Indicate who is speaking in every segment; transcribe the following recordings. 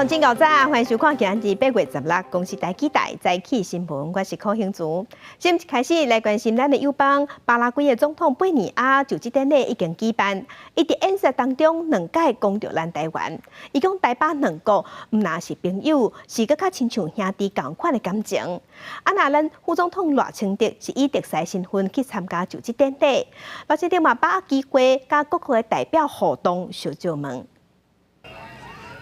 Speaker 1: 眾真𠢕早，歡迎收看今日8月16公視台語台早起新聞，我是柯興竹。先開始來關心咱的友邦巴拉圭的總統貝尼亞就職典禮已經舉辦，伊佇演說當中兩擺講著咱台灣，伊講台巴兩國毋但是朋友，是閣較親像兄弟仝款的感情。啊，若咱副總統賴清德是以特使身份去參加就職典禮，賴清德嘛把握機會佮各國的代表互動相借問。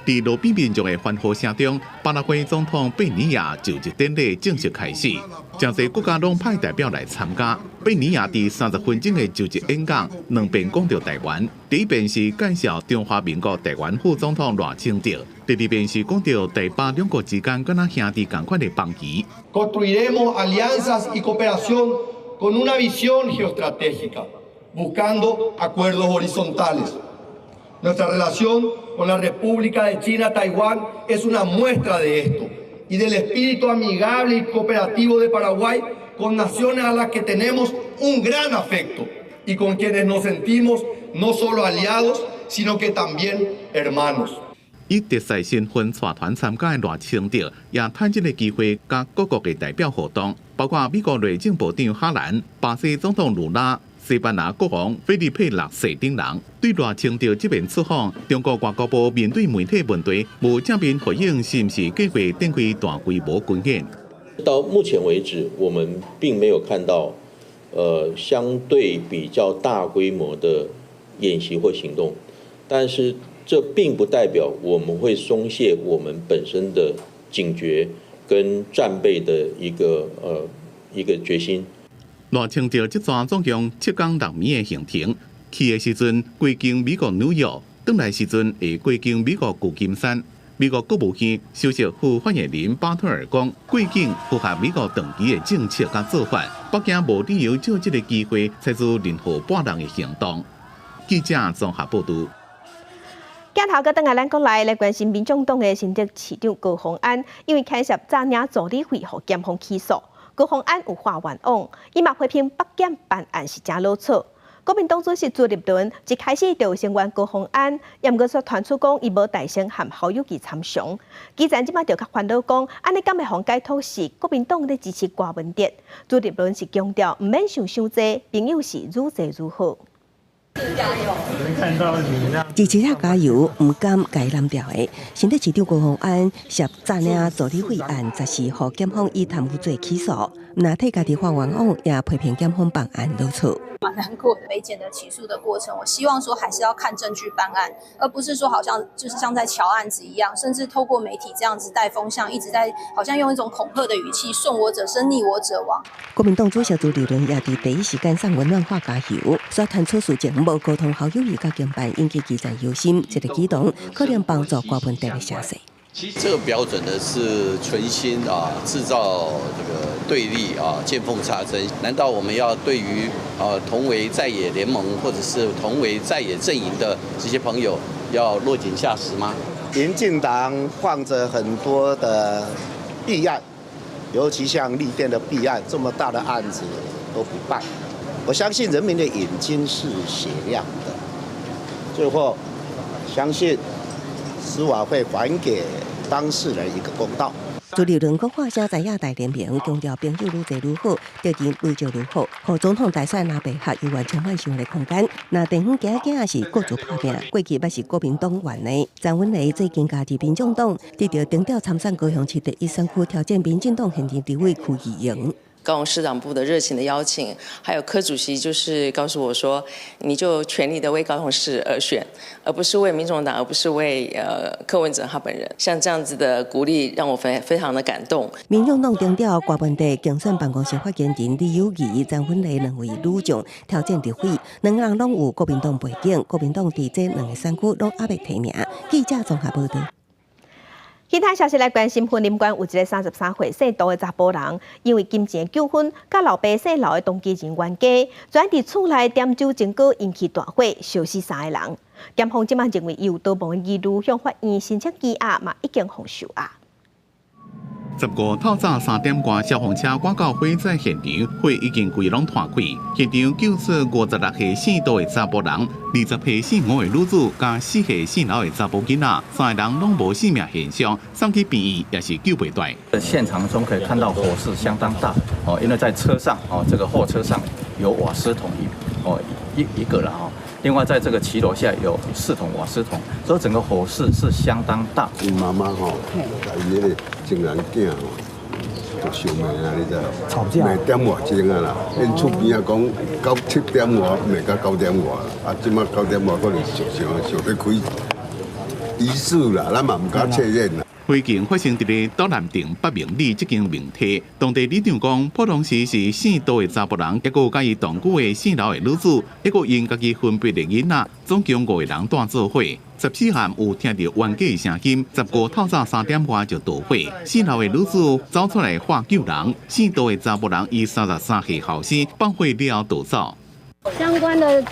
Speaker 2: 佇路邊民眾的歡呼聲中，巴拉圭總統貝尼亞就職典禮正式開始。誠濟國家攏派代表來參加。貝尼亞佇30分鐘的就職演講，兩遍講著台灣。第一遍是介紹中華民國台灣副總統賴清德，第二遍是講著台巴兩國之間敢若兄弟仝款的邦誼。
Speaker 3: Construiremos alianzas y cooperación con una visión geoestratégica, buscando acuerdos horizontales. Nuestra relación con la República de China, Taiwán, es una muestra de esto y del espíritu amigable y cooperativo de Paraguay con naciones a las que tenemos un gran afecto y con quienes nos sentimos no solo aliados, sino que también hermanos.
Speaker 2: 以特使身份帶團參加的賴清德，也趁這个機會佮各國的代表互動，包括美國內政部長哈蘭、巴西總統盧拉、西班牙國王菲利佩六世等人。對賴清德這邊出訪，中國外交部面對媒體問題，無正面回應是毋是計劃展開大規模軍演。
Speaker 4: 到目前為止，我們並沒有看到，相對比較大規模的演習或行動，但是這並不代表我們會鬆懈我們本身的警覺跟戰備的一個決心。
Speaker 2: 賴清德這逝總共7工6暝的行程，去的時陣過境美國紐約，轉來時陣會過境美國舊金山。美國國務院首席副發言人巴特爾講，過境符合美國長期的政策佮做法，北京無理由藉這个機會採取任何跋挵的行動。記者綜合報導。
Speaker 1: 鏡頭閣轉來咱國內來關心民眾黨的新竹市長高虹安，因為牽涉詐領助理費，予檢方起訴。高虹安有喊冤枉，伊嘛批評北檢辦案是誠囉嗦。國民黨主席朱立倫一開始就聲援高虹安，也毋過煞傳出講伊無代先和侯友宜參詳。基層這擺就較煩惱講，按呢敢會予解讀是國民黨咧支持柯文哲。朱立倫是強調毋免想傷濟，朋友是愈濟愈好。
Speaker 5: 支持者加油，毋甘共伊攬掉的。新竹市長高虹安涉詐領助理費案，十四予檢方以貪污罪起訴，毋但替家己喊冤枉，也批評檢方辦案囉嗦。
Speaker 6: 蠻難過的，北檢的起訴的過程，我希望說還是要看證據辦案，而不是說好像就是像在喬案子一樣，甚至透過媒體這樣子帶風向，一直在好像用一種恐嚇的語氣，順我者生，逆我者亡。
Speaker 5: 國民黨主席朱立倫也佇第一時間送溫暖喊加油，煞傳出事前無溝通侯友宜佮經辦，引起基層憂心，這个舉動可能幫助柯文哲的聲勢。
Speaker 7: 其實這個標準呢是存心啊製造這個對立啊見縫插針。難道我們要對於啊同為在野聯盟或者是同為在野陣營的這些朋友要落井下石嗎？
Speaker 8: 民進黨放著很多的弊案，尤其像綠電的弊案，這麼大的案子都不辦。我相信人民的眼睛是雪亮的，最後相信司法會還給當事人一個公道。
Speaker 5: 朱立倫閣喊聲在野大聯盟，強調朋友愈濟愈好，敵人愈少愈好。予總統大選藍白合猶原充滿想的空間。若地方行行是各自拍拚，過去捌是國民黨員的陳文麗最近加入民眾黨，得著頂吊參選高雄市第一選區挑戰民進黨現任立委柯議員。
Speaker 9: 高雄市黨部的熱情的邀請，還有柯主席就是告訴我說，你就全力的為高雄市而選，而不是為民眾黨，而不是為柯文哲他本人。像這樣子的鼓勵，讓我非非常的感動。
Speaker 5: 民眾黨頂吊柯文哲競選辦公室發言人李有儀、陳芬麗兩位女將挑戰立委，兩个人攏有國民黨背景，國民黨佇這兩个選區攏猶未提名。記者綜合報導。
Speaker 1: 其他消息來關心，雲林縣有一个33歲姓杜的查埔人，因為金錢糾紛，佮老爸姓劉的同居人冤家，昨佇厝內點酒精膏引起大火，燒死三个人。檢方這擺認為伊有逃亡疑慮，向法院申請羈押，嘛已經予受押。
Speaker 2: 15透早3點外，消防車趕到火災現場，火已經規攏拖開。現場救出56歲姓杜的查埔人，20歲姓吳的女子，佮4歲姓劉的查埔囡仔，三个人攏無性命現象，送去病院也是救袂活。
Speaker 10: 現場中可以看到火勢相當大，哦，因為在車上，哦，這個貨車上有瓦斯桶一，哦，一個了，哈。另外，在這個騎樓下有四桶瓦斯桶，所以整個火勢是相當大。
Speaker 11: 𪜶媽媽吼，共伊彼個情人囝吼，就相罵啊，你知無？
Speaker 12: 吵架。
Speaker 11: 罵點外鐘啊啦，𪜶厝邊仔講7點外罵到9點外，啊，這馬9點外可能想想想欲開疑似啦，咱嘛毋敢確認啦。
Speaker 2: 火警發生佇咧斗南鎮北明里這間民宅，當地里長講，破當時是姓杜的查埔人，抑閣佮伊同居的姓劉的女子，抑閣𪜶家己分別的囡仔，總共五個人蹛做伙。14暗有聽著冤家的聲音，15透早3點外就著火。姓劉的女子走出來喊救人，姓杜的查埔人伊33歲後生放火了後逃走。
Speaker 13: 相關的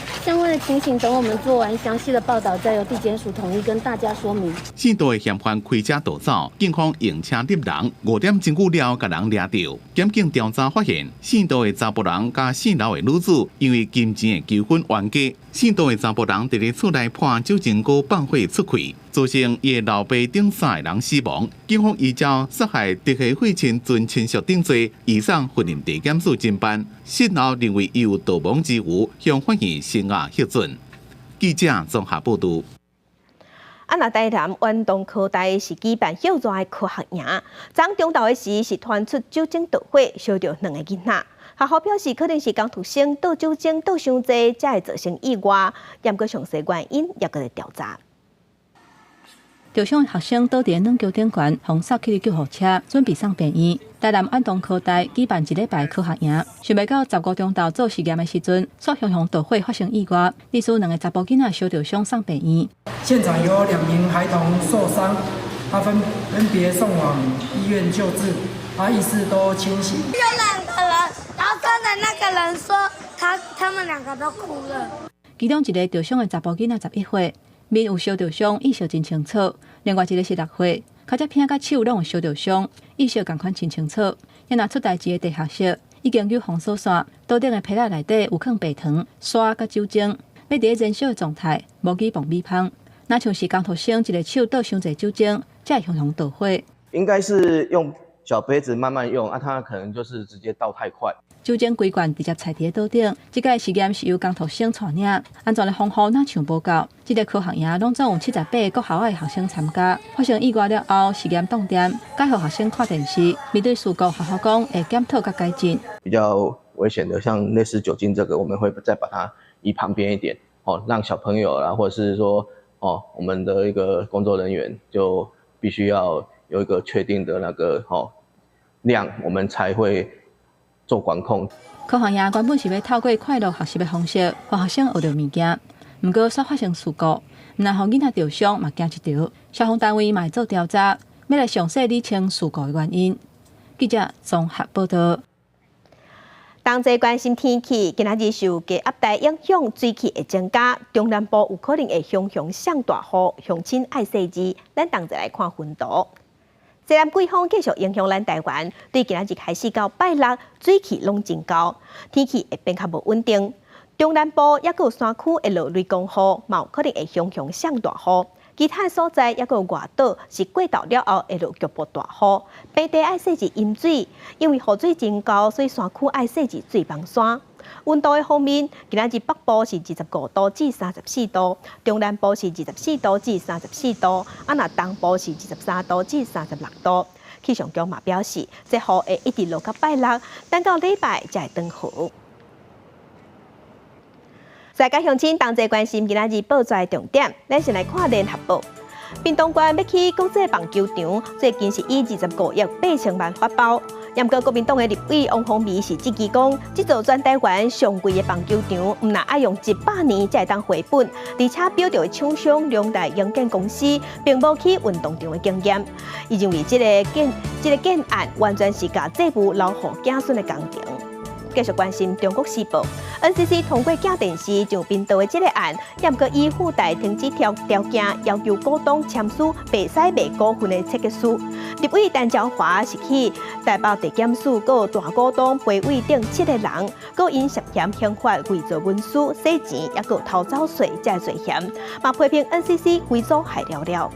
Speaker 13: 情形，等我們做完詳細的報道，再由地檢署統一跟大家說明。
Speaker 2: 姓杜的嫌犯開車逃走，警方用車獵人，5點真久了，共人掠著。檢警調查發現，姓杜的查埔人佮姓劉的女子因為金錢的糾紛冤家。姓杜的查埔人佇咧厝內潑酒精膏放火出氣，造成伊的老爸等三个人死亡。警方依照殺害直系血親尊親屬等罪，移送雲林地檢署偵辦。訊後認為伊有逃亡之虞，向法院聲押核准。記者綜合報導。
Speaker 1: 啊，若台南遠東科大是舉辦歇熱的科學營，昨中晝的時是傳出酒精著火，燒著兩个囡仔。學校表示，可能是工讀生倒酒精倒傷濟，才會造成意外。毋過詳細原因猶閣咧調查。
Speaker 14: 著傷學生倒佇軟橋頂懸，予送去救護車，準備送病院。台南遠東科大舉辦一禮拜科學營，想袂到15中晝做實驗的時陣，煞雄雄著火發生意外，致使兩个查埔囡仔燒著傷送病院。
Speaker 15: 現場有兩名孩童受傷，他分別送往醫院救治，他意識都清醒。
Speaker 16: 有兩個人，然後剛才那個人說他們兩個都哭了。
Speaker 14: 其中一個著傷的查埔囡仔11歲，面有燒著傷，意識真清楚；另外一個是6歲，跤脊骿佮手攏有燒著傷，意識仝款真清楚。遐若出代誌的地下室已經有封鎖線，桌頂的皮袋內底有囥白糖、沙佮酒精，欲佇咧燃燒的狀態，模擬爆米香。若像是工讀生一个手倒傷濟酒精，才會雄雄著火。
Speaker 17: 應該是用小杯子慢慢用，啊，他可能就是直接倒太快。
Speaker 14: 酒精規罐直接徛佇咧桌頂，這個實驗是由工讀生帶領，安全的防護若像無夠。這个科學營攏總有78個國校的學生參加，發生意外了後，實驗斷電，改予學生看電視。面對事故，學校講會檢討佮改進。
Speaker 17: 比較危險的，像類似酒精這個，我們會再把它移旁邊一點，哦，讓小朋友啦，或者是說，哦，我們的一個工作人員就必須要有一個確定的那個哦量，我們才會做管控。
Speaker 14: 科學營原本是欲透過快樂學習的方式，予學生學著物件，毋過煞發生事故，毋但予囡仔著傷，嘛驚一趒。消防單位嘛會做調查，欲來詳細理清事故的原因。記者綜合報道。
Speaker 1: 同齊關心天氣，今仔日受低壓帶影響，水汽會增加，中南部有可能會雄雄上大雨，鄉親愛細緻。咱同齊來看雲圖。西南季風繼續影響咱台灣，對今仔日開始到拜六，水汽攏真高，天氣會變較無穩定。中南部抑閣有山區會落雷公雨，嘛有可能會雄雄上大雨。其他所在抑閣有外島是過晝了後會落局部大雨。平地愛細緻飲水，因為雨水真高，所以山區愛設置水網山。溫度的方面，今仔日北部是25度至34度，中南部是24度至34度，啊若東部是23度至36度。氣象局嘛表示，這雨會一直落到拜六，等到禮拜才會轉好。大家鄉親同齊關心今仔日報紙重點，咱先來看聯合報。屏東縣欲起國際棒球場，最近是以25億8千萬發包。毋過國民黨的立委王鴻薇是質疑講，這座全台灣上貴的棒球場，毋但愛用100年才會當回本，而且標著的廠商兩大營建公司並無起運動場的經驗。伊認為這个建案完全是共債務留予子孫的工程。繼續關心中國時報，NCC 通過鏡電視上頻道的這個案，毋過以附帶停止條件要求股東簽署袂使賣股份的切結書。立委陳椒華是去台北地檢署告大股東裴偉等七個人，閣𪜶涉嫌刑法偽造文書、洗錢，抑閣偷走稅這个罪嫌，嘛批評 NCC 規組害了了。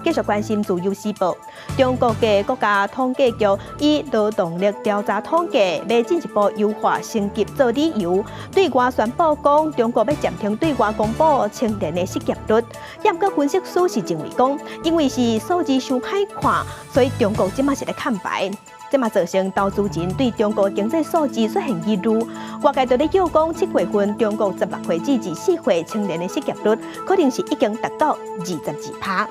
Speaker 1: 繼續關心自由時報，中國的國家統計局以勞動力調查統計欲進一步優化升級做理由，對外宣布講中國欲暫停對外公布青年的失業率。毋過分析師是認為講，因為是數字傷歹看，所以中國這馬是咧崁牌，這嘛造成投資人對中國經濟數字出現疑慮。外界就咧叫講，7月份中國16歲至24歲青年的失業率可能是已經達到22%。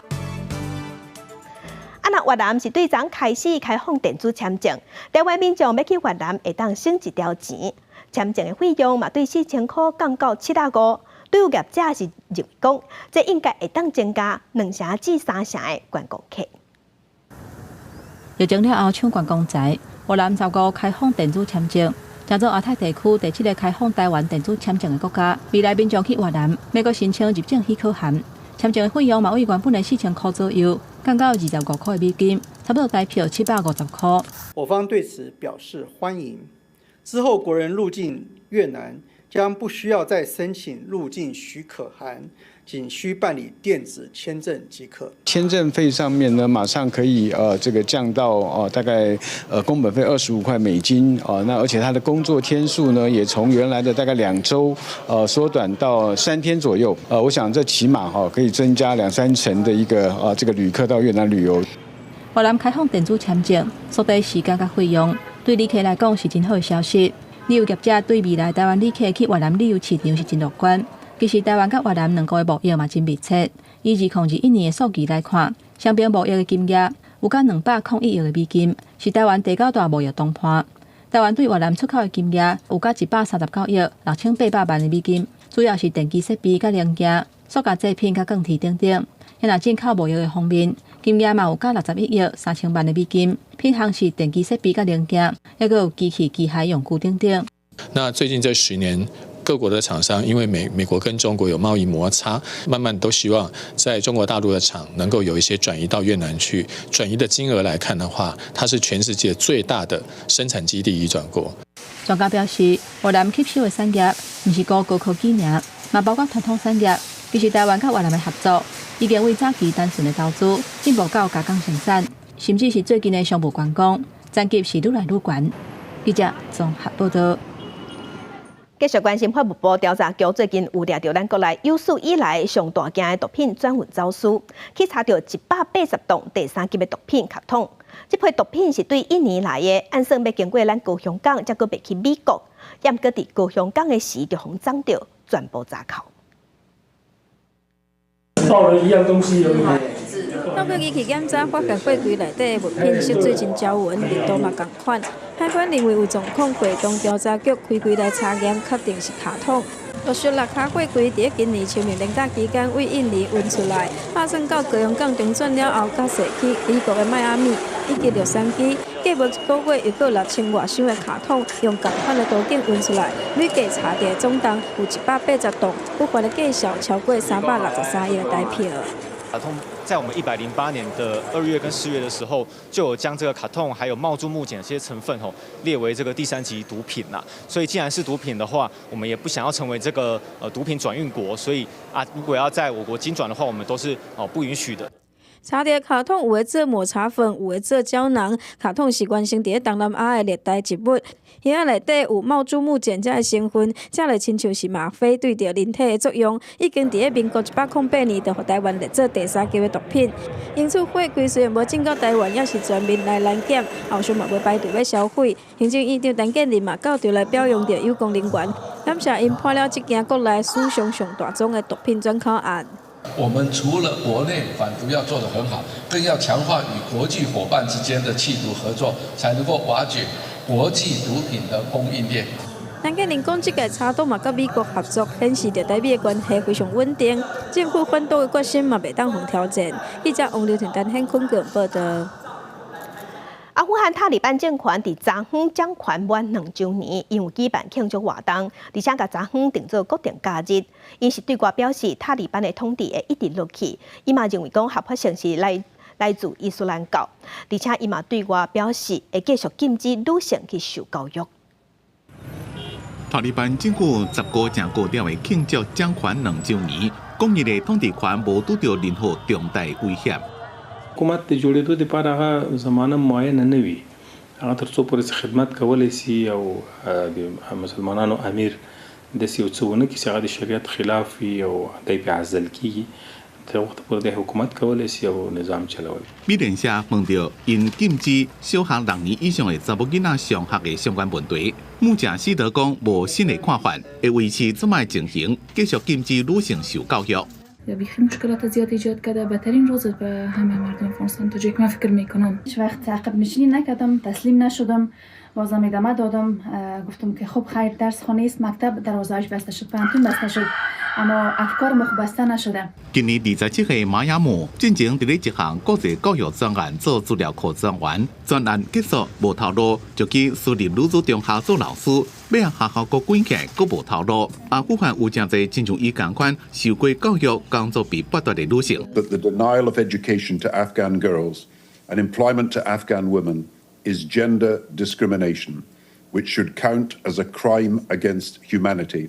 Speaker 1: 啊，若越南是對昨開始開放電子簽證，台灣民眾欲去越南會當省一條錢，簽證的費用嘛對4000箍降到750。旅遊業者是認為講，這應該會當增加2成至3成的觀光客。
Speaker 14: 疫情了後搶觀光財，越南15開放電子簽證，成做亞太地區第七个開放台灣電子簽證的國家。未來民眾去越南，欲閣申請入境許可函，簽證的費用嘛對原本的4000箍左右，降到25塊美金，差不多台票750塊。
Speaker 12: 我方對此表示歡迎。之後國人入境越南將不需要再申請入境許可函，僅需辦理電子簽證即可。
Speaker 18: 簽證費上面呢，馬上可以這個降到大概工本費25塊美金啊，那而且它的工作天數呢，也從原來的大概2週縮短到3天左右。我想這起碼哈可以增加兩三成的一個啊這個旅客到越南旅遊。
Speaker 14: 越南開放電子簽證，縮短時間佮費用，對旅客來講是真好的消息。旅遊業者對未來台灣旅客去越南旅遊市場是真樂觀。其實台灣佮越南兩國的貿易嘛真密切。以2021年的數據來看，雙邊貿易的金額有到201億的美金，是台灣第九大貿易同伴。台灣對越南出口的金額有到139億6800萬的美金，主要是電機設備佮零件、塑膠製品佮鋼鐵等等。若進口貿易的方面，金額嘛有到61億3000萬的美金，品項是電機設備佮零件，抑閣有機器、機械用具等等。
Speaker 19: 那最近這10年，各國的廠商因為美國跟中國有貿易摩擦，慢慢都希望在中國大陸的廠能夠有一些轉移到越南去。轉移的金額來看的話，它是全世界最大的生產基地移轉國。
Speaker 14: 專家表示，越南吸收的產業毋是講高科技爾，嘛包括傳統產業。其實台灣佮越南的合作，已經為早期單純的投資進步到加工生產，甚至是最近的商務觀光，層級是愈來愈懸。記者綜合報道。
Speaker 1: 繼續關心法務部調查局最近有掠著咱國內有史以來上大件的毒品轉運走私，去查著180棟第三級的毒品卡桶。這批毒品是對印尼來的，按算欲經過咱高雄港，才閣賣去美國。毋過佇高雄港的時就予摠著，全部查扣。
Speaker 20: 報了一樣東西而已。
Speaker 21: 透過儀器檢查，發現貨櫃內底的物品色水真焦勻，密度嘛仝款。海關認為有狀況，會同調查局開櫃來查驗，確定是卡桶。陸續六跤貨櫃佇今年清明連假期間，對印尼運出來，打算到高雄港中轉了後，才駛去美國的邁阿密以及洛杉磯。過無一個月，又閣6000外箱的卡桶，用仝款的途徑運出來，累計查著總重有180棟，不凡的價值超過363億的台票。
Speaker 22: 卡通在我們108年的2月跟4月的時候，就有將這個卡通還有茂注木鹼這些成分吼列為這個第三級毒品啦。所以既然是毒品的話，我們也不想要成為這個毒品轉運國，所以啊，如果要在我國經轉的話，我們都是哦不允許的。
Speaker 21: 查著卡桶有的做抹茶粉，有的做膠囊。卡桶是原生佇咧東南亞的熱帶植物，葉仔內底有茂注木鹼這个成分，食落親像是嗎啡對著人體的作用，已經佇咧民國108年就予台灣列做第三級的毒品。因此貨櫃雖然無進到台灣，也是全面來攔檢，後續嘛無排除欲銷毀。行政院長陳建仁嘛到場來表揚著有功人員，感謝𪜶破了這件國內史上上大宗的毒品轉口案。
Speaker 23: 我們除了國內反毒要做得很好，更要強化與國際夥伴之間的緝毒合作，才能夠瓦解國際毒品的供應鏈。
Speaker 21: 陳建仁講，這屆查毒嘛，佮美國合作，顯示著台美的關係非常穩定。政府反毒的決心嘛，袂當予挑戰。記者王劉婷、陳顯坤報道。
Speaker 1: 阿富汗塔利班政權佇昨昏掌權滿2週年，𪜶有舉辦慶祝活動，而且共昨昏定做國定假日。𪜶是對外表示塔利班的統治會一直落去，伊嘛認為講合法性是來自伊斯蘭教，而且伊嘛對外表示會繼續禁止女性去受教育。
Speaker 2: 塔利班政府10號正高調的慶祝掌權2週年，講𪜶的統治權無拄著任何重大威脅。
Speaker 3: حکومت د جوړېدو لپاره هغه زمانه معینه نه وي، هغه تر څو پورې خدمت کولی شي او د مسلمانانو امیر داسې یو څه ونه کړي چې هغه د شریعت خلاف وي او دی پرې عزل کېږي، تر وخته پورې دی حکومت کولی شي او نظام چلولی.
Speaker 2: 美聯社問著𪜶禁止小學6年以上的查某囡仔上學的相關問題，穆賈希德講無新的看法，會維持這擺情形，繼續禁止女性受教育。
Speaker 4: بیخی مشکلات زیاد ایجاد کرده. بدترین روز به همه مردم افغانستان تا جایی که من فکر میکنم. هیچ وقت عقب نشینی نکردم، تسلیم نشدم، بازم ادامه دادم. گفتم که خب خیر، درس خانه است، مکتب دروازه‌اش بسته شد، پوهنتون بسته شد، اما افکار ما بسته نشده.
Speaker 2: 今年27歲馬雅姆進前佇咧一項國際教育專案做資料庫專員，專案結束無頭路，就去私立女子中學做老師，尾仔學校閣關起來，閣無頭路。阿富汗有誠濟親像伊仝款受過教育、工作被剝奪的女性。
Speaker 6: That the denial of education to Afghan girls and employment to Afghan women is gender discrimination, which should count as a crime against humanity,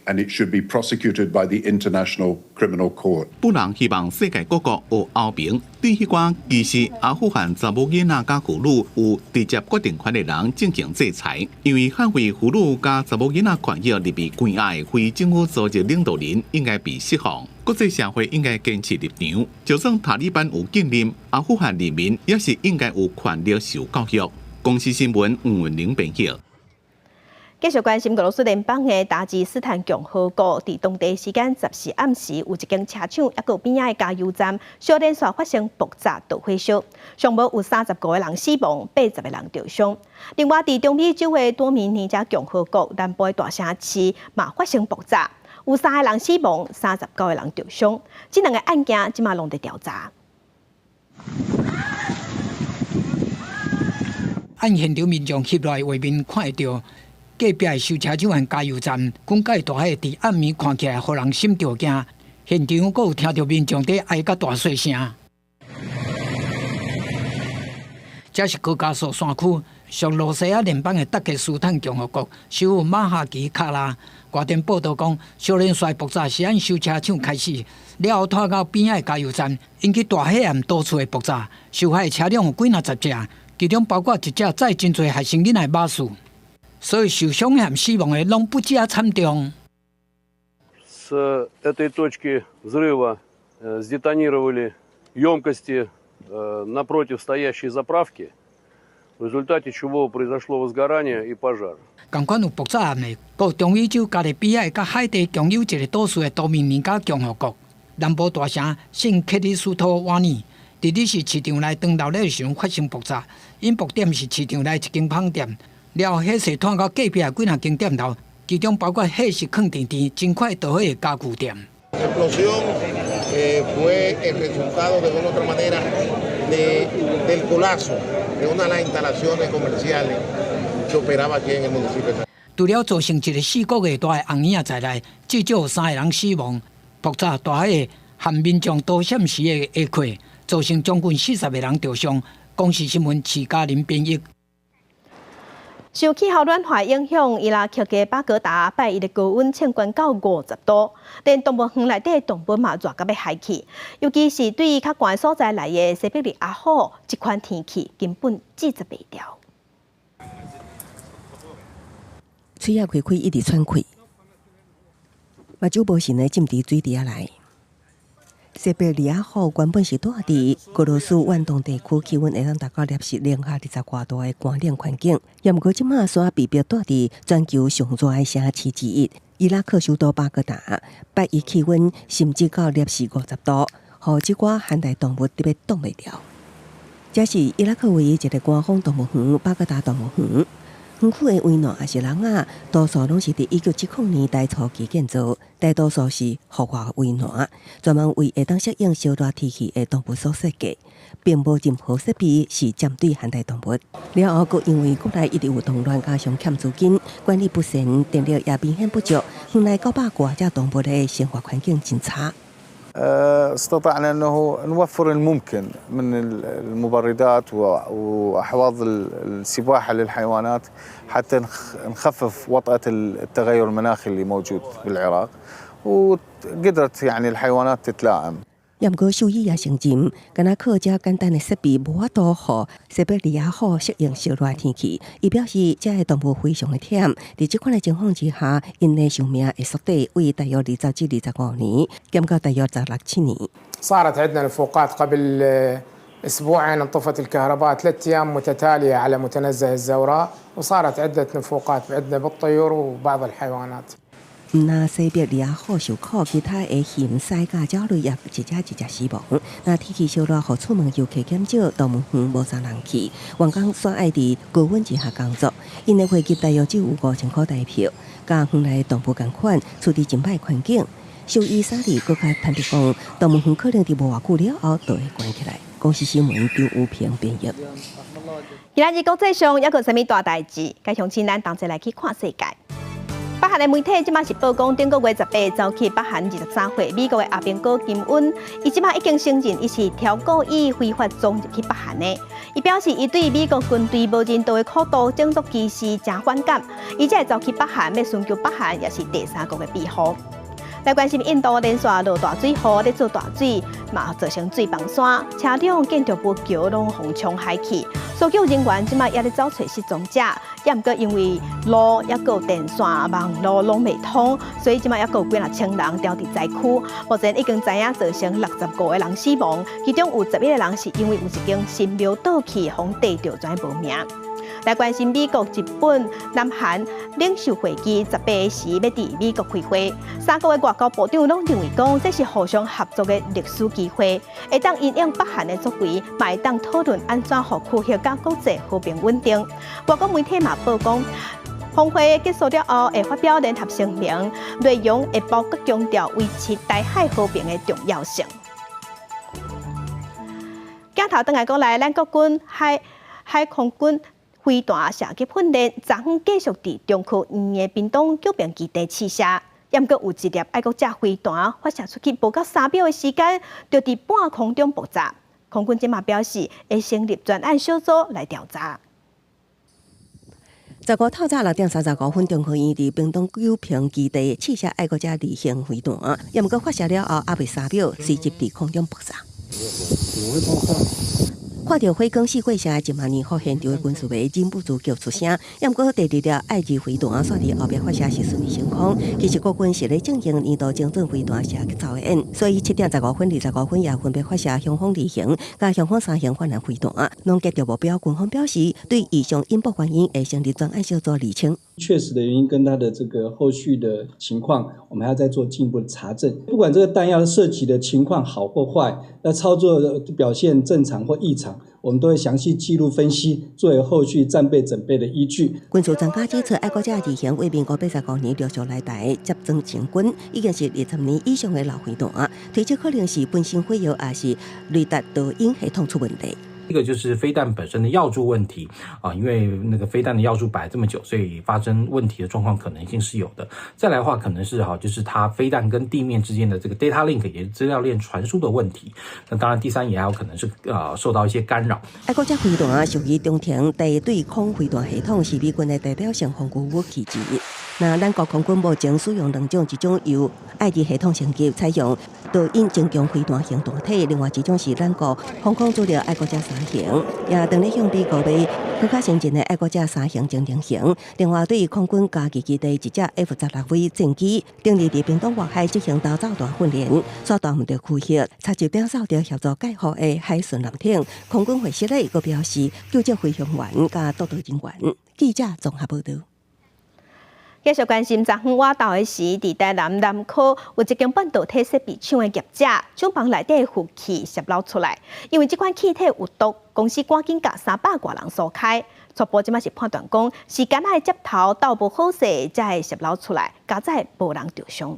Speaker 6: and it should be prosecuted by the International Criminal Court.
Speaker 2: 布朗希望世界各國學歐盟對彼寡歧視阿富汗查某囡仔佮婦女有直接決定權的人進行制裁，因為捍衛婦女佮查某囡仔權益而被關押的非政府組織領導人應該被釋放。國際社會應該堅持立場，就算塔利班有禁令，阿富汗人民也是應該有權利受教育。公視新聞吳文玲編譯。
Speaker 1: 繼續關心俄羅斯聯邦的達吉斯坦共和國，佇當地時間14暗時，有一間車廠抑閣邊仔的加油站，小連續發生爆炸導火燒，上無有35個人死亡，80個人著傷。另外，佇中美洲的多米尼加共和國南部的大城市嘛發生爆炸，有三個人死亡，39個人著傷。這兩個案件這馬攏佇調查。
Speaker 24: 按現場民眾翕落來畫面看會著。隔壁的修車廠和加油站，滾蓋大火，佇暗暝看起來，予人心著驚。現場閣有聽著民眾佇哀甲大細聲。這是高加索山區屬羅西亞聯邦的達吉斯坦共和國首府馬哈奇卡拉。外電報導講，小連續爆炸是按修車廠開始，了後拖到邊仔的加油站，引起大火和多處的爆炸。受害車輛有幾若十隻，其中包括一隻載真濟學生囡仔的巴士。所以受傷和死亡的攏不止啊慘重。
Speaker 25: С этой точки взрыва сдетонировали емкости напротив стоящей заправки, в результате чего произошло возгорание и пожар。
Speaker 24: 仝款有爆炸案的，閣有中美洲加勒比海佮海地共有一個島嶼的多米尼加共和國南部大城聖克里斯托瓦尼，佇日是市場內當鬧熱的時陣發生爆炸，引爆點是市場內一間芳店。了後，火勢湠到隔壁幾若間店頭，其中包括貨是囥佇甜、真快著火的家具店。
Speaker 26: Explosión fue el resultado de una otra manera de del colapso de una de las instalaciones comerciales que operaba aquí en el municipio。
Speaker 24: 除了造成一個4個月大的紅嬰仔在內，至少有三個人死亡。爆炸大火和民眾逃閃時的下潰，造成將近40個人著傷。公視新聞徐嘉玲編譯。
Speaker 1: 受氣候暖化影響，伊拉克的巴格達拜一的高溫升懸到50度，連動物園內底動物嘛熱甲欲害去。尤其是對較寒所在來的西伯利亞虎，這款天氣根本制止袂牢。
Speaker 5: 喙仔開開，一直喘氣，目睭無神的浸佇水池仔內。西伯利亞虎原本是蹛佇俄羅斯遠東地區，氣溫會當達到攝氏零下20外度的寒冷環境。也毋過這馬煞被迫蹛佇全球上熱的城市之一——伊拉克首都巴格達，拜一氣溫甚至到攝氏50度，予這寡寒帶動物特別擋袂牢。這是伊拉克唯一一個官方動物園——巴格達動物園。園區的圍欄抑是籠仔，多數攏是佇1970年代初期建造，大多數是戶外圍欄，專門為會當適應燒熱天氣的動物所設計，並無任何設備是針對寒帶動物。了後，閣因為國內一直有動亂，加上欠資金、管理不善，電力也明顯不足，園內900外隻動物的生活環境真差。
Speaker 7: استطعنا انه نوفر الممكن من المبردات واحواض السباحه للحيوانات حتى نخفف وطأة التغير المناخي اللي موجود بالعراق، وقدرت يعني الحيوانات تتلائم.
Speaker 5: 毋過獸醫也承認，敢若靠遮簡單的設備，無法度予西伯利亞虎適應燒熱天氣。伊表示，遮的動物非常的忝，佇這款的情況之下，𪜶的壽命會縮短，為大約20至25年，減到大約十六七年。
Speaker 8: صارت عندنا نفوقات قبل اسبوعين، انطفت الكهرباء 3 ايام متتاليه على متنزه الزوراء، وصارت عده نفوقات عندنا بالطيور وبعض الحيوانات.
Speaker 5: 毋但西伯利亞虎受苦，其他的熊、獅佮鳥類也一隻一隻死亡。若天氣燒熱，予出門遊客減少，動物園無啥人去，員工煞愛佇高溫之下工作。𪜶的會籍大約只有5000箍台票，佮園內動物仝款，處佇真歹環境。獸醫沙利閣較坦白講，動物園可能佇無偌久了後就會關起來。公視新聞張武平編譯。
Speaker 1: 今仔日國際上猶閣有啥物大代誌？共鄉親咱同齊來去看世界。北韓的媒體這馬是報講，頂個月18走去北韓23歲美國的阿兵哥金恩，伊這馬已經承認伊是挑故意非法闖入去北韓的。伊表示，伊對美國軍隊無人道的苦毒種族歧視誠反感，伊才會走去北韓，欲尋求北韓抑是第三國的庇護。來關心印度連續落大水雨，咧做大水，嘛造成水崩山，車輛、建築物、橋攏予沖海去。搜救人員這馬也咧走揣失蹤者，也毋過因為路抑閣有電線、網路攏袂通，所以這馬猶閣有幾若千人牢佇災區。目前已經知影造成65個人死亡，其中有11個人是因為有一間神廟倒去，予硩著轉無命。來關心美國、日本、南韓領袖會議18時欲佇美國開會，三國的外交部長攏認為講這是互相合作的歷史機會，會當因應北韓的作為，嘛會當討論按怎予區域佮國際和平穩定。外國媒體嘛報講，峰會結束了後會發表聯合聲明，內容會包括強調維持台海和平的重要性。鏡頭轉來過來，咱國軍海海空軍飛彈射擊訓練，昨昏繼續佇中科院的屏東九平基地試射，毋過有一粒愛國者飛彈發射出去，無夠3秒的時間，就佇半空中爆炸。空軍這馬表示會成立專案小組來調查。
Speaker 5: 15透早6點35分，中科院佇屏東九平基地試射愛國者二型飛彈，也毋過發射了後，猶未3秒，隨即佇空中爆炸。看著火光四過射，1萬年後現場的軍事迷忍不住叫出聲。毋過第二粒愛二飛彈煞佇後壁發射是順利升空。其實國軍是咧進行年度精準飛彈射擊操演，所以7點15分、25分也分別發射雄風二型佮雄風三型反艦飛彈，攏擊著目標。軍方表示，對異常引爆原因會成立專案小組釐清。
Speaker 9: 確實的原因跟他的這個後續的情況，我們還要再做進一步的查證。不管這個彈藥射擊的情況好或壞，那操作表現正常或異常，我們都會詳細記錄分析，作為後續戰備準備的依據。
Speaker 5: 軍事專家指出，愛國者二型為民國85年陸續來台接裝成軍，已經是20年以上的老飛彈，推測可能是本身火藥，抑是雷達導引系統出問題。
Speaker 10: 一個就是飛彈本身的藥柱問題啊，因為那個飛彈的藥柱擺這麼久，所以發生問題的狀況可能性是有的。再來的話，可能是哈，就是它飛彈跟地面之間的這個 data link，也是資料鏈傳輸的問題。那當然，第三也還有可能是受到一些干擾。
Speaker 5: 愛國者飛彈屬於中程地對空飛彈系統，是美軍的代表性防禦武器之一。那咱國空軍目前使用兩種，一種由愛二系統升級，採用導引增強飛彈型彈體；另外一種是咱國防空主力愛國者三型，也當咧向美國買閣較先進的愛國者三型偵察型。另外，對空軍嘉義基地一隻 F-16V 戰機，頂日佇屏東外海執行投導彈訓練，煞彈毋著區域，插入頂掃著協助蓋護的海巡艦艇。空軍會室咧，閣表示救助飛行員佮督導人員。記者綜合報導。
Speaker 1: 繼續關心昨昏晚晝的時，佇台南南科有一間半導體設備廠的業者，廠房內底的負氣洩漏出來，因為這款氣體有毒，公司趕緊共300外人疏開。初步這馬是判斷講，是管仔的接頭鬥無好勢，才會洩漏出來，佳哉無人著傷。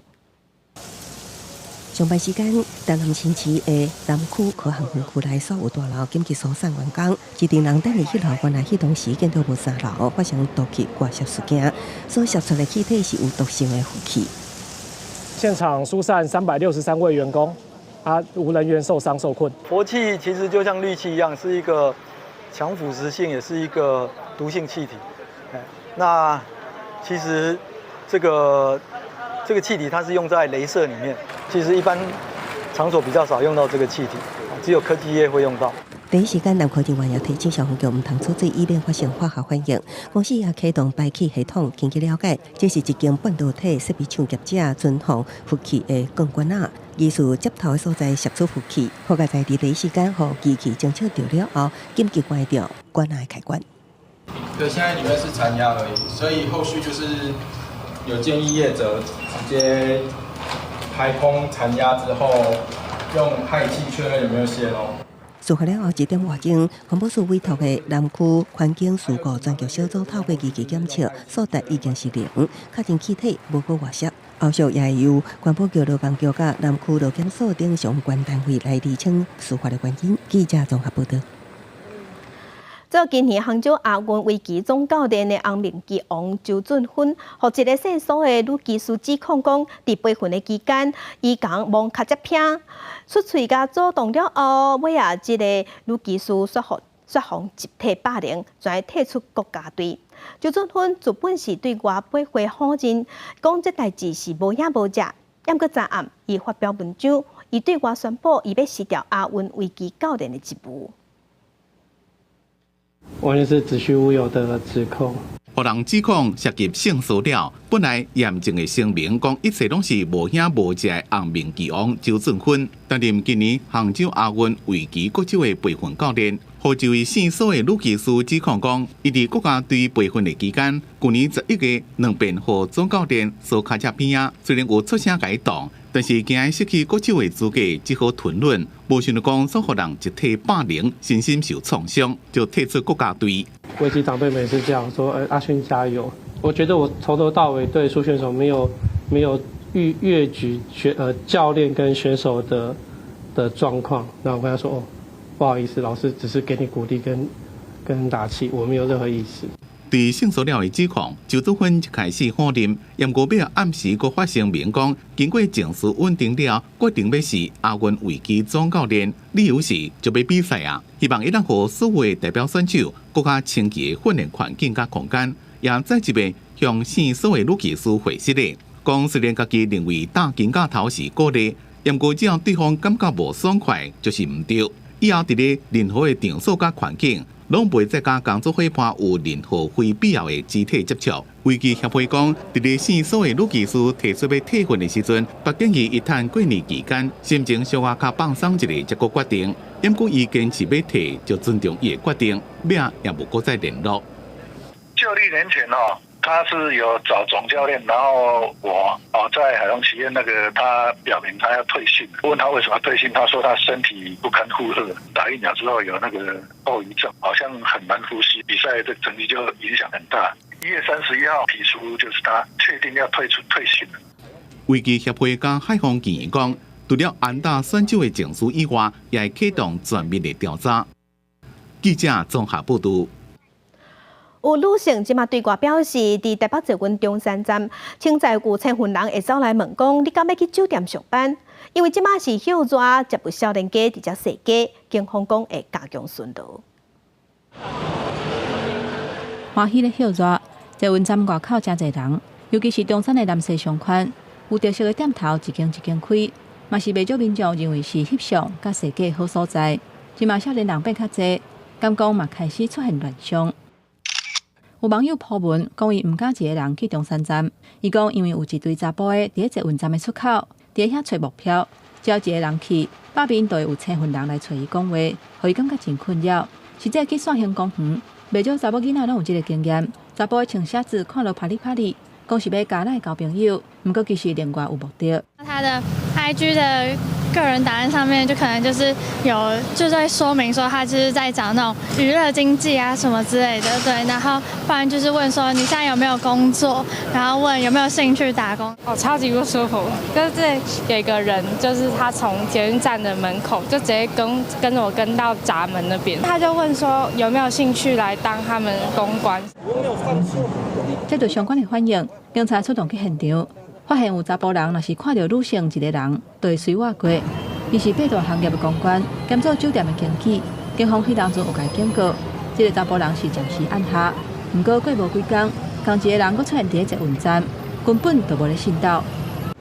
Speaker 5: 上班時間，台南新市的南區科學園區內所有大樓緊急疏散員工，一陣人等佇彼樓，原來彼當時見到無三樓發生毒氣外泄事件，所泄出的氣體是有毒性的氟氣。
Speaker 11: 現場疏散363位員工，啊，無人員受傷受困。
Speaker 12: 氟氣其實就像氯氣一樣，是一個強腐蝕性，也是一個毒性氣體。那其實這個氣體它是用在雷射裡面，其實一般場所比較少用到這個氣體，只有科技業會用到。
Speaker 5: 第一時間，南區人員也提醒消防局毋通處置，以免發生化學反應。公司也啟動排氣系統，根據了解，這是一間半導體設備廠業者存放氟氣的鋼管仔，疑似接頭的所在泄出氟氣，好佳哉佇第一時間，予機器偵測著了後，緊急關掉管仔的開關。
Speaker 13: 對，現在裡面是殘壓而已，所以後續就是有建議業者直接排空殘壓之後，用氦氣確認有沒有洩漏。
Speaker 5: 事發了後一點外鐘，環保署委託的南區環境事故專責小組透過儀器檢測，數值已經是零，確認氣體無閣外泄。後續也會由環保局勞工局佮南區勞檢所等相關單位來釐清事發的原因。記者綜合報道。
Speaker 1: 做今年杭州亞運圍棋總教練的洪明基王周俊芬，予一个姓蘇的女技師指控講，佇培訓的期間，伊共摸跤脊骿，出喙共阻動了後，尾仔這個女技師煞予煞予集體霸凌，全退出國家隊。周俊芬自本是對外八回否認，講這代誌是無影無跡。毋過昨暗，伊發表文章，伊對外宣布，伊欲辭掉亞運圍棋教練的職務。
Speaker 20: 完全是子虛烏有的指控。
Speaker 2: 予人指控涉及性騷擾，本來嚴正的聲明講一切攏是無影無跡的紅面棋王周俊芬，擔任今年杭州亞運圍棋國手的培訓教練，予這位姓蘇的女技師指控講，伊佇國家隊培訓的期間，舊年11月兩遍予總教練挲跤脊邊仔，雖然有出聲共伊擋，但是驚伊失去國手的資格，只好吞忍。無想著講，煞予人集體霸凌，身心受創傷，就退出國家隊。
Speaker 20: 圍棋長輩每次講說：“阿勳加油！”我覺得我從頭到尾對蘇選手沒有越越舉教練跟選手的狀況，然後我跟他說：“哦，不好意思，老師只是給你鼓勵跟打氣，我沒有任何意思。”
Speaker 2: 對性騷擾的指控，周祖芬一開始否認，毋過尾仔暗時閣發聲明講，經過情緒穩定了，決定欲辭亞運圍棋總教練，理由是就欲比賽啊，希望會當予所有的代表選手閣較清潔的訓練環境佮空間，也再一遍向姓蘇的女技師解釋咧，講雖然家己認為打肩胛頭是鼓勵，毋過只要對方感覺無爽快，就是毋對。以後佇咧任何的場所佮環境，攏袂再佮工作伙伴有任何非必要的肢體接觸。圍棋協會講，佇咧姓蘇的女技師提出欲退訓的時陣，嘛建議伊趁過年期間心情小可較放鬆一下，才閣決定。毋過伊堅持欲退，就尊重伊的決定，尾仔也無閣再聯絡。
Speaker 15: 舊曆年前哦，他是有找總教練，然後我哦在海洋企業那個，他表明他要退訓，問他為什麼退訓，他說他身體不堪負荷，打疫苗之後有那個後遺症，好像很難呼吸，比賽的成績就影響很大。1月31號提出，就是他確定要退出退訓了。
Speaker 2: 圍棋協會佮海防建議講，除了安打選手的情緒以外，也會啟動全面的調查。記者綜合報道。
Speaker 1: 有女性這馬對外表示，佇台北捷運中山站，凊彩有千份人會走來問講，你敢欲去酒店上班？因為這馬是歇熱，捷有少年家佇遮踅街，警方講會加強巡邏。
Speaker 14: 歡喜咧歇熱，捷運站外口誠濟人，尤其是中山的南西商圈，有特色的店頭一間一間開，嘛是袂少民眾認為是翕相佮踅街好所在。這馬少年人變較濟，敢講嘛開始出現亂象。有網友 po 文講，伊毋敢一個人去中山站。伊講，因為有一堆查埔的佇咧捷運站的出口，佇咧遐揣目標，只要一個人去，百邊就會有千份人來揣伊講話，予伊感覺真困擾。實際去線興公園，袂少查某囡仔攏有這個經驗。查埔的穿靴子看落啪哩啪哩，講是欲加來交朋友，毋過其實另外有目的。
Speaker 16: 他的 IG 的個人檔案上面就可能就是有就在說明說他就是在找那種娛樂經濟啊什麼之類的，對，然後不然就是問說你現在有沒有工作，然後問有沒有興趣打工。
Speaker 17: 哦，超級不舒服，就是有一個人，就是他從捷運站的門口就直接跟著我跟到閘門那邊，他就問說有沒有興趣來當他們公關。
Speaker 24: 我沒有犯錯。
Speaker 14: 接到相關的反應，警察出動去現場。發現有查埔人，若是看著女性一個人，就會隨我過。伊是八大行業的公關，兼做酒店的經紀。警方彼當陣有共警告，這個查埔人是暫時按下，毋過過無幾工，仝一個人閣出現佇咧捷運站，根本就無咧信道。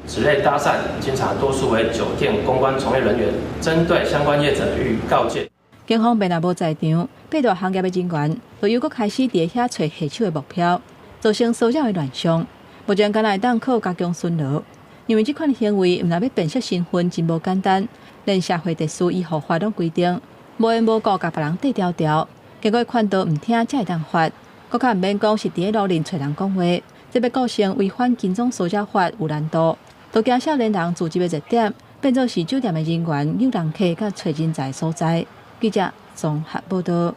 Speaker 18: 此類搭訕，經查多數為酒店公關從業人員，針對相關業者予以告誡。
Speaker 14: 警方便若無在場，八大行業的人員就又閣開始佇遐揣下手的目標，造成騷擾的亂象。目前敢若會當靠加強巡邏，因為這款行為毋但欲辨識身份真無簡單，連社會秩序醫護法攏規定，無緣無故共別人綴條條，結果勸導毋聽才會當罰，閣較毋免講是佇咧路面揣人講話，這欲構成違反金鐘騷擾法有難度，都驚少年人聚集的熱點變做是酒店的人員誘人客佮揣人才的所在。記者綜合報導。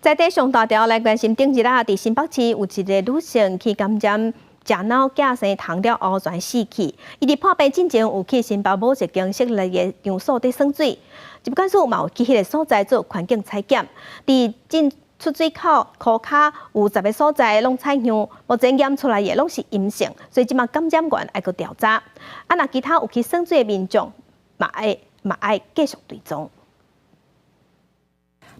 Speaker 1: 在地上大條來關心，頂日啊，佇新北市有一個女性去感染食腦寄生蟲了後全死去。伊佇破病進前有去新北某一間室內的場所佇耍水，疾管署嘛有去彼个所在做環境採檢，佇進出水口、箍跤有10个所在攏採樣，目前驗出來的攏是陰性，所以這馬感染源愛閣調查。啊，若其他有去耍水的民眾嘛愛繼續追蹤。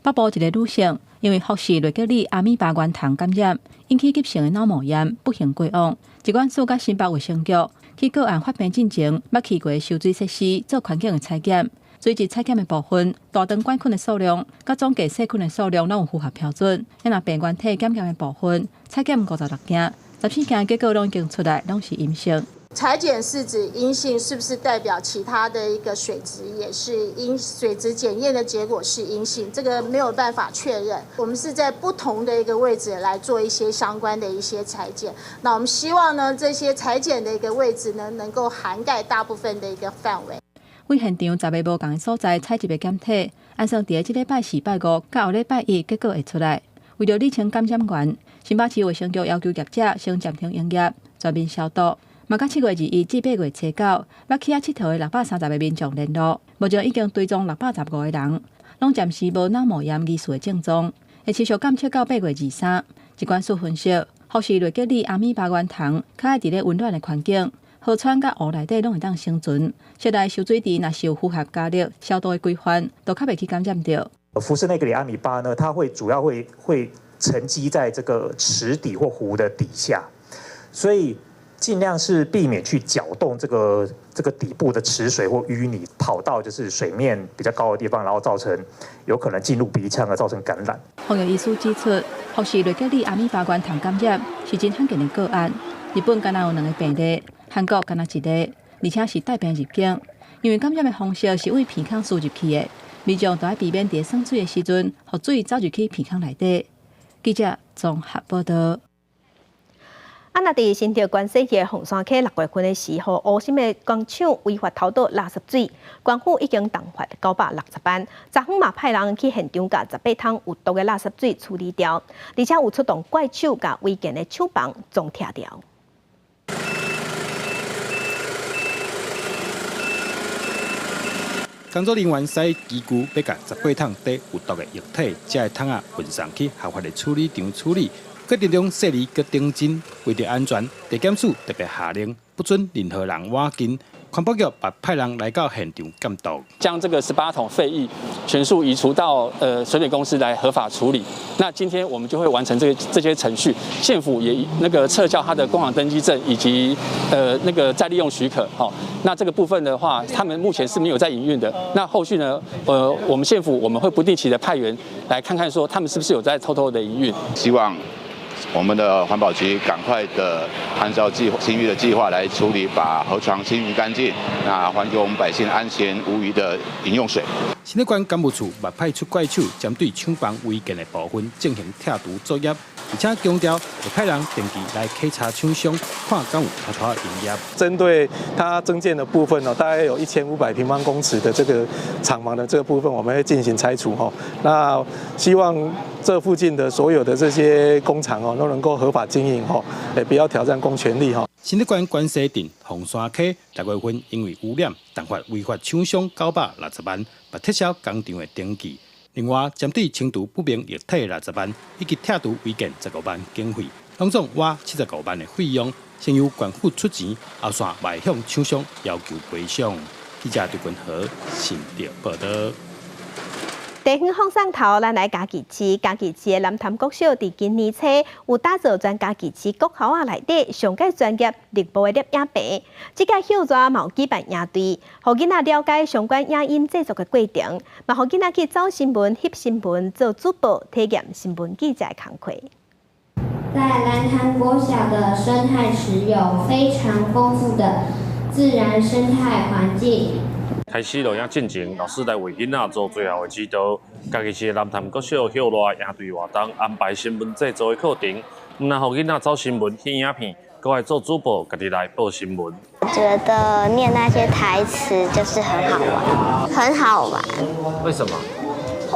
Speaker 14: 北部一个女性因為福氏內格里阿米巴原蟲感染，引起急性的腦膜炎，不幸過往。疾管署佮新北衛生局去個案發病進前，捌去過收水設施做環境的採檢。水質採檢的部分，大腸桿菌的數量佮總計細菌的數量攏有符合標準。若病原體檢驗的部分，採檢56件，14件結果攏已經出來，攏是陰性。
Speaker 19: 採檢試紙陰性，是不是代表其他的一個水質也是陰？水質檢驗的結果是陰性，這個沒有辦法確認。我們是在不同的一個位置來做一些相關的一些採檢。那我們希望呢，這些採檢的一個位置呢，能夠涵蓋大部分的一個範圍。
Speaker 14: 為現場10个無仝的所在採集的檢體，按算佇這禮拜四、拜五，佮後禮拜一結果會出來。為著理清感染源，新北市衛生局要求業者先暫停營業，全面消毒。嘛，佮7月21至8月初九，捌去遐𨑨迌的630个民眾聯絡，目前已經追蹤615個人，攏暫時無腦膜炎疑似的症狀，會持續監測到8月23。疾管署分析，福氏內格里阿米巴原蟲較愛佇咧溫暖的環境，河川佮湖內底攏會當生存。室內收水池若是有符合加熱消毒的規範，就較袂去感染著。
Speaker 22: 福氏內格里阿米巴呢，它會主要會沉積在這個池底或湖的底下，所以盡量是避免去攪動這個底部的池水或淤泥，跑到就是水面比較高的地方，然後造成有可能進入鼻腔而造成感染。
Speaker 14: 防疫醫師指出，福氏內格里阿米巴原蟲感染是真罕見的個案。日本敢若有2個病例，韓國敢若1個，而且是帶病入境。因為感染的方式是對鼻孔輸入去的，民眾都愛避免佇耍水的時陣，予水走入去鼻孔內底。記者綜合報導。
Speaker 1: 啊！若佇新竹關西的鳳山溪6月份的時候，烏心的工廠違法偷倒垃圾水，官府已經重罰960萬。昨昏嘛派人去現場，共18桶有毒的垃圾水處理掉，而且有出動怪手，共違建的廠房總拆掉。
Speaker 23: 工作人員駛機具欲共18桶貯有毒的液體，這个桶仔運送去合法的處理場處理。過程中細膩閣認真，為著安全，地檢署特別下令不准任何人倚近。環保局也派人來到現場監督，
Speaker 18: 將這個18桶廢液全數移除到水美公司來合法處理。那今天我們就會完成這些程序，縣府也那個撤銷他的工廠登記證以及那個再利用許可。好，那這個部分的話，他們目前是沒有在營運的。那後續呢？我們縣府我們會不定期的派員來看看，說他們是不是有在偷偷的營運。
Speaker 27: 希望我們的環保局趕快的按照清淤的計劃來處理，把河床清淤乾淨，那還給我們百姓安全無虞的飲用水。
Speaker 23: 新竹縣工務處嘛派出怪手，針對廠房違建的部分進行拆除作業，而且強調會派人定期來稽查廠商，看敢有偷偷營業。
Speaker 3: 針對它增建的部分呢，大概有1500平方公尺的這個廠房的這個部分，我們會進行拆除吼。那希望這附近的所有的這些工廠哦，都能夠合法經營吼，也不要挑戰公權力吼。
Speaker 23: 新竹縣關西鎮鳳山溪6月份因為污染，重罰違法廠商960萬，欲撤銷工廠的登記。另外，針對清除不明液體60萬，以及拆除違建15萬經費，攏總倚75萬的費用，先由縣府出錢，後續嘛會向廠商要求賠償。記者陳君和新竹報道。
Speaker 1: 地方放送頭，咱來嘉義市，嘉義市的南潭國小佇今年初有打造全嘉義市國校仔內底上蓋專業綠幕的攝影棚。這屆歇熱嘛有舉辦營隊，予囡仔了解相關影音製作的過程，嘛予囡仔去走新聞、翕新聞、做主播，體驗新聞記者的工課。
Speaker 4: 在蘭潭國小的生態池有非常豐富的自然生態環境。
Speaker 6: 開始錄影進前，老師來為囡仔做最後的指導。嘉義市南潭國小歇熱營隊活動安排新聞製作的課程，毋但予囡仔走新聞、翕影片，閣愛做主播，家己來報新聞。
Speaker 4: 我覺得念那些台詞就是很好玩，很好玩。
Speaker 6: 為什麼？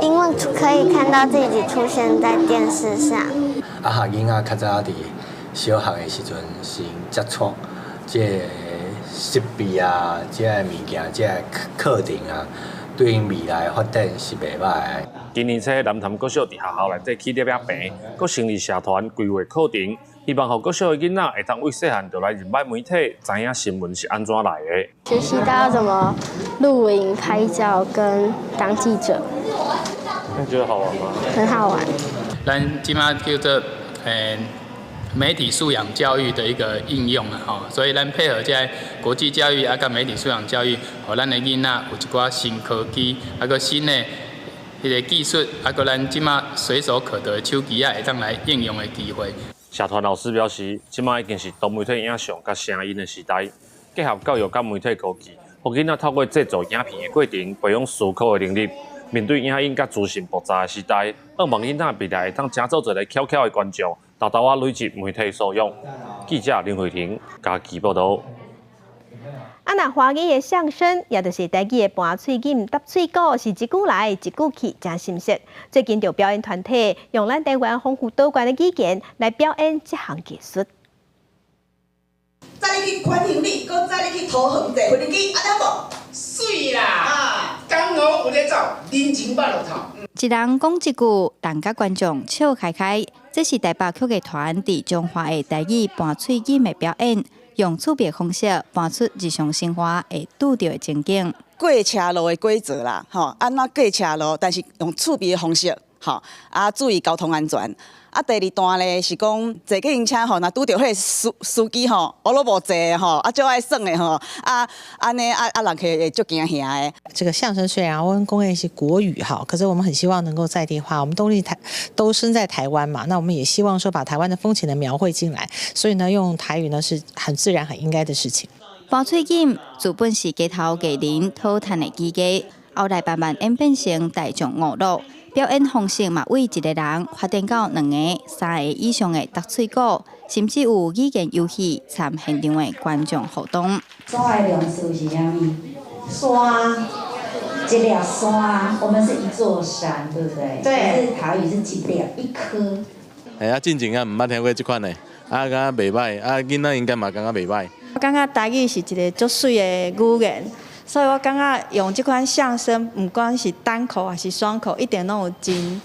Speaker 4: 因為可以看到自己出現在電視上。
Speaker 7: 啊，予囡仔較早佇小學的時陣先接觸這個設備啊，這个物件，這個課程啊，對𪜶未來發展是袂歹的。
Speaker 6: 今年初，南潭國小佇學校內底起攝影棚，閣成立社團規劃課程，希望予國小的囡仔會當為細漢就來認捌媒體，知影新聞是按怎來的。
Speaker 21: 學習到怎麼錄影、拍照跟當記者。
Speaker 6: 你覺得好玩嗎？
Speaker 21: 很好玩。
Speaker 25: 咱這馬叫做媒體素養教育的一個應用啊，吼，所以咱配合這个國際教育啊，佮媒體素養教育，予咱的囡仔有一寡新科技，啊，閣新的彼个技術，啊，閣咱這馬隨手可得的手機啊，會當來應用的機會。
Speaker 6: 社團老師表示，這馬已經是多媒體影像佮聲音的時代，結合教育佮媒體科技，予囡仔透過製作影片的過程，培養思考的能力。面對影音佮資訊爆炸的時代，向望囡仔未來會當成做一个巧巧的觀眾，沓沓仔累積媒體素養。記者林慧婷嘉義報導。
Speaker 1: 啊，若華語的相聲，也就是台語的盤喙罨、搭喙鼓，是一句來一句去，誠心適。最近就表演團體用咱台灣豐富多元的語言來表演這項藝術。
Speaker 26: 載你去寬行李，閣載你去桃園坐飛機，按呢無？
Speaker 28: 媠啦！啊，江湖有咧走，人情捌落頭。
Speaker 29: 一人講一句，人佮觀眾笑開開。這是台北曲藝團佇彰化的台語盤喙罨的表演，用趣味方式盤出日常生活會拄著的情景。
Speaker 30: 過車路的規則啦，吼，按怎過車路，但是用趣味的方式，吼，啊，注意交通安全。啊，第二段咧是講坐計程車吼，若拄著彼个司機吼，烏魯無坐吼，啊，足愛耍的吼，啊，按呢啊啊，人客會足驚嚇的。
Speaker 31: 這個相聲雖然我們講的是國語哈，可是我們很希望能夠在地化。我們都是台都生在台灣嘛，那我們也希望說把台灣的風情呢描繪進來，所以呢用台語呢是很自然、很應該的事情。
Speaker 29: 盤喙罨自本是街頭藝人討趁的技藝，後來慢慢演變成大眾娛樂。表演方式嘛，為一個人發展到兩個、三個以上的搭喙鼓，甚至有語言遊戲參現場的觀眾互動。
Speaker 32: 山的名詞是啥物？山，一粒山，我們是一座山，對不對？對。可是台語是一粒一顆。
Speaker 33: 哎啊，進前啊，毋捌聽過這款的，啊，感覺袂䆀，啊，囡仔應該嘛感覺袂䆀。
Speaker 34: 我感覺台語是一个足媠的語言。所以我感覺用這款相聲，毋管是單口還是雙口，一定攏有真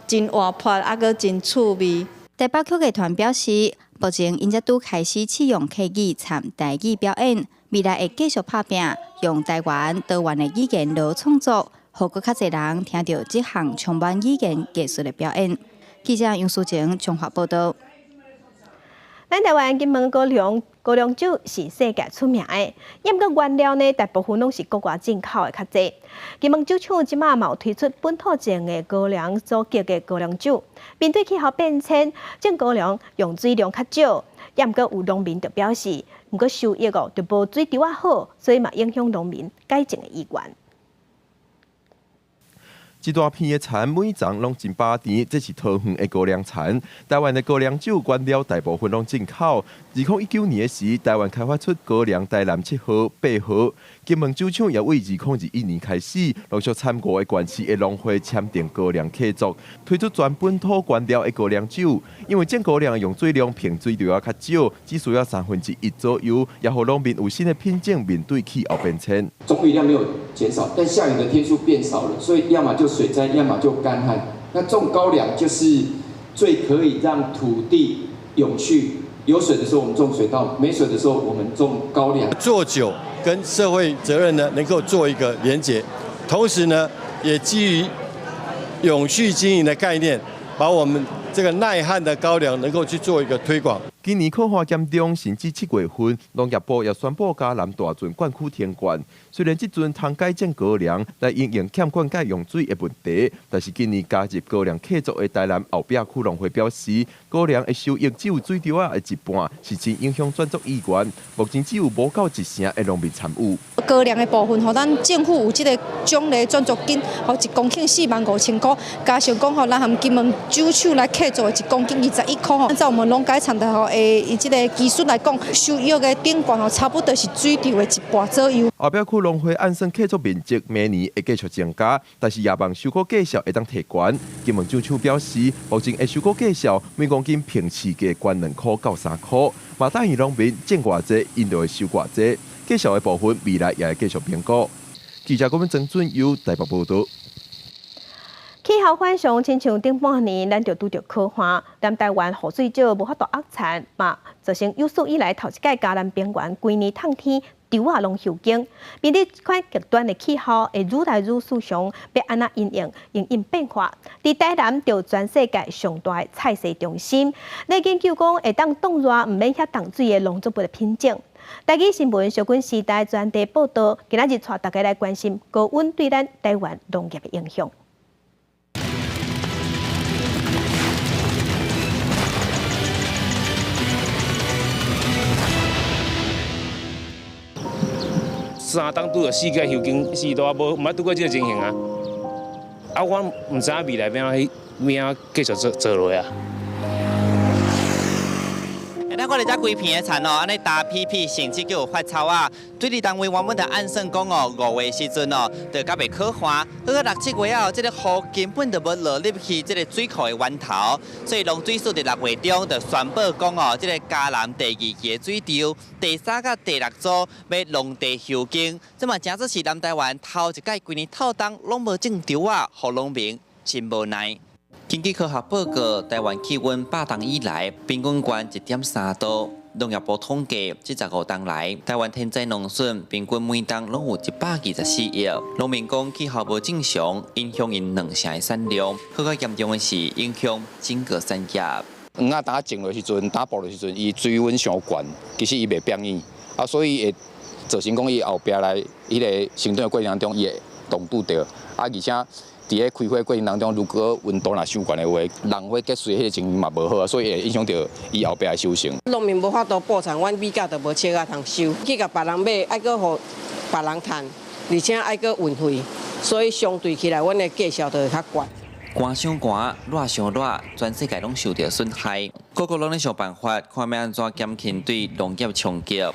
Speaker 34: 真活潑，啊閣真趣味。
Speaker 29: 台北曲藝團表示，目前𪜶才拄開始試用客語參台語表演，未來會繼續拍拚，用台灣多元的語言來創作，予閣較濟人聽著這項充滿語言藝術的表演。記者楊淑晴彰化報導。
Speaker 1: 咱台灣金門高粱高粱酒是世界出名的，毋過原料呢，大部分攏是國外進口的較濟。金門酒廠這馬嘛有推出本土種的高粱組結的高粱酒。面對氣候變遷，種高粱用水量較少，毋過有農民就表示，毋過收益哦就無水稻仔好，所以嘛影響農民改種的意願。
Speaker 2: 一大片的田，每叢攏真飽甜，這是桃園的高粱田。台灣的高粱酒原料大部分攏進口。2019年的時，台灣開發出高粱台南7號、8號。金門酒廠也為2021年開始，陸續參五个縣市的農會簽訂高粱契作，推出全本土原料的高粱酒。因為種高粱的用水量平水就要較少，只需要1/3左右，也予農民有新的品種面對氣候變遷。
Speaker 5: 總雨量沒有減少，但下雨的天數變少了，所以要麼就水災，要麼就乾旱。那種高粱就是最可以讓土地永續。有水的時候我們種水稻，沒水的時候我們種高粱。
Speaker 8: 做酒跟社會責任呢，能夠做一個連結，同時呢，也基於永續經營的概念，把我們這個耐旱的高粱能夠去做一個推廣。
Speaker 2: 今年洘旱嚴重，甚至7月份，農業部也宣布嘉南大圳灌區停灌。雖然這陣通改種高粱來因應欠灌溉用水的問題，但是今年加入高粱契作的台南後壁區農會表示，高粱的收益只有水稻仔的一半，是真影響轉作意願。目前只有無到1成的農民參與。
Speaker 9: 高粱的部分，予咱政府有這個獎勵轉作金，予1公頃45,000箍，加上講予咱和金門酒廠來契作的1公頃21箍吼，按照我們農改場的吼。以這個技術來講，收益的頂懸吼，差不多是水稻的一半左右。
Speaker 2: 後壁區農會按算契作面積明年會繼續增加，但是也望收購價數會當提懸。金門酒廠表示，目前的收購價數每公斤平市價懸2箍到3箍，嘛答應農民種偌濟，𪜶就會收偌濟。價數的部分未來也會繼續評估。記者郭文曾俊佑台北報導。
Speaker 1: 氣候反常，親像頂半年，咱就拄著洘旱，南台灣雨水少，無法度壓田嘛，造成有史以來頭一擺嘉南平原規年透天稻仔攏休耕。面對這款極端的氣候，會愈來愈思想欲按怎因應因應變化。佇台南，就全世界上大的菜市中心，咧研究講會當凍熱，毋免遐凍水的農作物的品種。台語新聞小軍時代專題報導，今仔日帶大家來關心高溫對咱台灣農業的影響。
Speaker 10: 三冬拄著四季休耕，四大無毋捌拄過這个情形啊！啊，我毋知影未來欲按怎欲按怎繼續做做落啊！
Speaker 11: 咱看著遮規片的田哦，按呢焦皮皮，甚至閣有發臭啊。水利單位原本就按算講哦，5月時陣哦，就較袂洘旱。好到6、7月後，這个雨根本就無落入去這个水庫的源頭，所以農水署佇6月中就宣布講哦，這个嘉南第2期的水池第3佮第6組欲農地休耕，這嘛誠做是南台灣頭一擺規年透冬攏無種稻仔，予農民真無奈。根據科學報告，台灣氣溫百冬以來平均懸1.3度。農業部統計，這15冬來，台灣天災農損平均每冬攏有124億。農民講氣候無正常，影響𪜶兩成的產量。閣較嚴重的是影響整個產業。
Speaker 12: 黃仔當種落時陣，打播落時陣，伊水溫傷懸，其實伊袂變軟，啊，所以會造成講伊後壁來彼个成長的過程中，伊會凍拄著，啊，而且。佇咧開花過程當中，如果溫度若傷懸的話，人花結穗彼个情形嘛無好啊，所以會影響著伊後壁的收成。
Speaker 13: 農民無法度補田，阮米價就無車仔通收，去共別人買，愛閣予別人趁，而且愛閣運費，所以相對起來，阮的價數就會較懸。
Speaker 11: 寒傷寒，熱傷熱，全世界攏受著損害，各國攏咧想辦法，看欲按怎減輕對農業衝擊。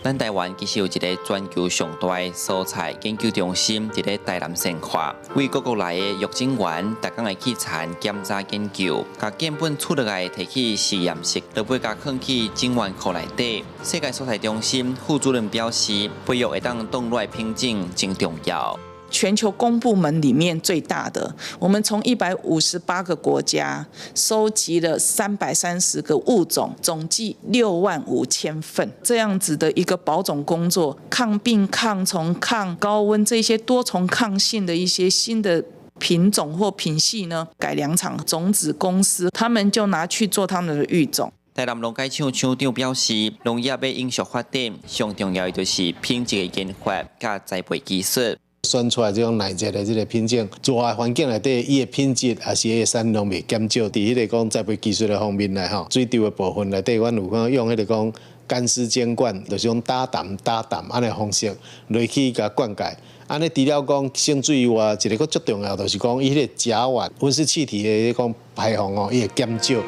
Speaker 11: 咱台灣其實有一个全球上大的蔬菜研究中心，佇咧台南善化，為各國來的育種員，逐工會去田檢查研究，共建本取落來提去實驗室，落尾共囥去種源庫內底。世界蔬菜中心副主任表示，培育會當凍熱品種真重要。
Speaker 15: 全球公部門裡面最大的，我們從158個國家收集了330個物種，總計65000份，這樣子的一個保種工作，抗病、抗蟲、抗高溫這些多重抗性的一些新的品種或品系呢，改良場、種子公司，他們就拿去做他們的育種。
Speaker 11: 台南農改場廠長表示，農業欲永續發展，上重要的就是品質的研發佮栽培技術。
Speaker 16: 選出來這種耐熱的這个品種，熱的環境內底，伊的品質也是彼个產量袂減少。佇彼个講栽培技術的方面來吼，水稻的部分內底，阮有講用彼个講乾濕間灌，就是講打澹打澹按呢方式落去共灌溉。按呢除了講省水以外，一个閣足重要，就是講伊彼个甲烷溫室氣體的彼個排放哦，伊會減少。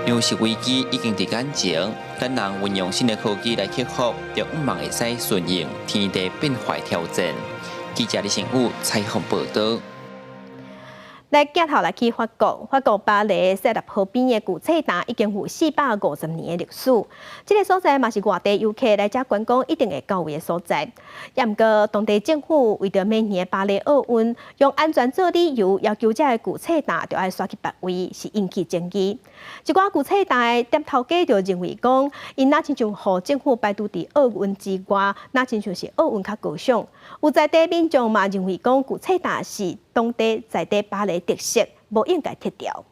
Speaker 3: 糧食危機已經佇眼前，咱人運用新的科技來克服，就向望會使順應天地變化挑戰。記者李成武採訪報導。
Speaker 1: 來鏡頭來去法國，法國巴黎塞納河邊的舊冊埕已經有450年的歷史。這个所在嘛是外地遊客來遮觀光一定會到位的所在。也毋過當地政府為著明年的巴黎奧運，用安全做理由，要求這个舊冊埕著愛徙去別位，是引起爭議。一寡舊冊埕的店頭家就認為講，𪜶若親像予政府排除佇奧運之外，若親像是奧運較高尚。有在地民眾嘛認為講，舊冊埕是當地在地巴黎特色，無應該撤掉。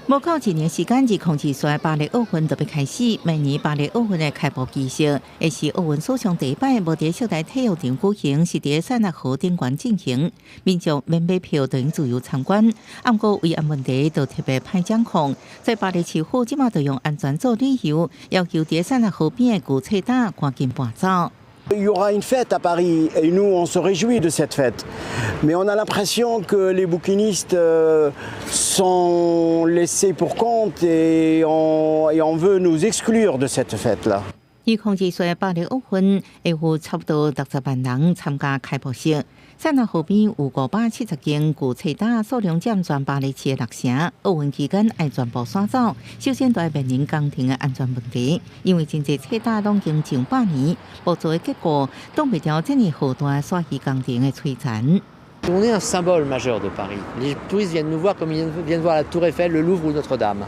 Speaker 4: 無夠一年時間，2024巴黎奧運就欲開始。明年巴黎奧運的開幕儀式，會是奧運史上第一擺無佇室內體育場舉行，是佇塞納河頂懸進行。民眾免買票就能自由參觀。毋過維安問題就特別歹掌控，在巴黎市府這馬就用安全做理由，要求佇塞納河邊的舊冊埕趕緊搬走。
Speaker 7: Il y aura une fête à Paris et nous, on se réjouit de cette fête. Mais on a l'impression que les bouquinistes sont laissés pour compte et on veut nous exclure de cette fête-là.
Speaker 4: 2024巴黎奧運會有差不多60萬人參加開幕式。塞納河邊有570間舊冊埕，數量佔全巴黎市的六成。奧運期間愛全部徙走，首先都愛面臨工程的安全問題，因為真濟冊埕攏已經上百年，木造的結構擋袂牢這爾浩大徙移工程的摧殘。
Speaker 14: On est un symbole majeur de Paris. Les touristes viennent nous voir comme ils viennent voir la Tour Eiffel, le Louvre ou Notre-Dame.